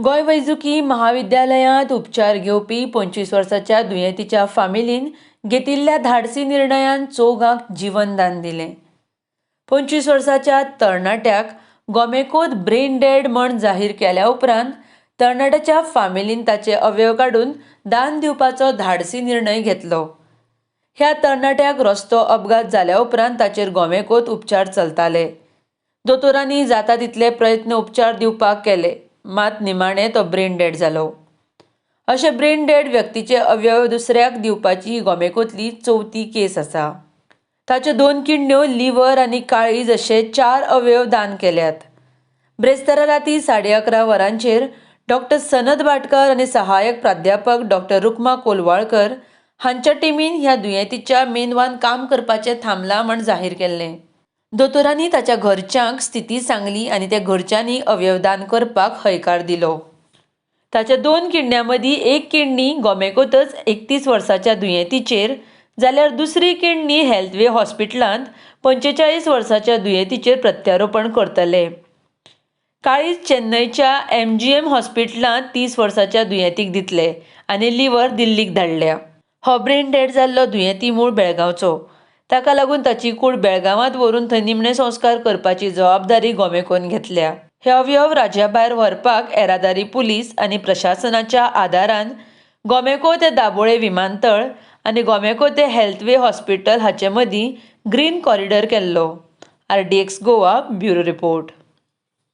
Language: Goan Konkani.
गोंय वैजकी महाविद्यालयांत उपचार घेवपी 25 वर्साच्या दुयेंतीच्या फामिलीन घेतिल्ल्या धाडसी निर्णयान चौगांक जीवनदान दिलें. 25 वर्साच्या तरणाट्याक गोमेकोत ब्रेन डेड म्हण जाहीर केल्या उपरांत तरणाट्याच्या फामिलीन ताचे अवयव काडून दान दिवपाचो धाडसी निर्णय घेतलो. ह्या तरणाट्याक रस्तो अपघात जाल्या उपरांत ताचेर गोमेकोत उपचार चलताले. दोतोरांनी जाता तितले प्रयत्न उपचार दिवपाक केले, मात निमाणें तो ब्रेन डेड जालो. अशे ब्रेन डेड व्यक्तीचे अवयव दुसऱ्याक दिवपाची ही गोमेकोतली चवथी केस आसा. ताच्यो 2 किडण्यो, लिव्हर आनी काळीज अशे 4 अवयव दान केल्यात. ब्रेस्तारा राती 11:30 वरांचेर डॉक्टर सनद भाटकर आनी सहायक प्राध्यापक डॉक्टर रुक्मा कोलवाळकर हांच्या टिमीन ह्या दुयेंतीच्या मेंदवान काम करपाचें थांबलां म्हण जाहीर केल्लें. दोतोरांनी ताच्या घरच्यांक स्थिती सांगली आनी त्या घरच्यांनी अवयवदान करपाक हयकार दिलो. ताच्या 2 किडण्यां मदीं 1 किडनी गोमेकोतच 31 वर्साच्या दुयेंतीचेर, जाल्यार दुसरी किडनी हेल्थवे हॉस्पिटलांत 45 वर्साच्या दुयेंतीचेर प्रत्यारोपण करतले. काळीज चेन्नयच्या MGM हॉस्पिटलांत 30 वर्साच्या दुयेंतीक दितले आनी लिव्हर दिल्लीक धाडल्या. हो ब्रेन डेड जाल्लो दुयेंती मूळ बेळगांवचो. ताका लागून ताची कूड बेळगांवांत व्हरून थंय निमणे संस्कार करपाची जबाबदारी गोमेकोन घेतल्या. हे अवयव राज्या भायर व्हरपाक येरादारी पुलीस आनी प्रशासनाच्या आदारान गोमेको ते दाबोळे विमानतळ आनी गोमेको ते हेल्थवे हॉस्पिटल हाचे मदीं ग्रीन कॉरिडॉर केल्लो. RDX Goa bureau report.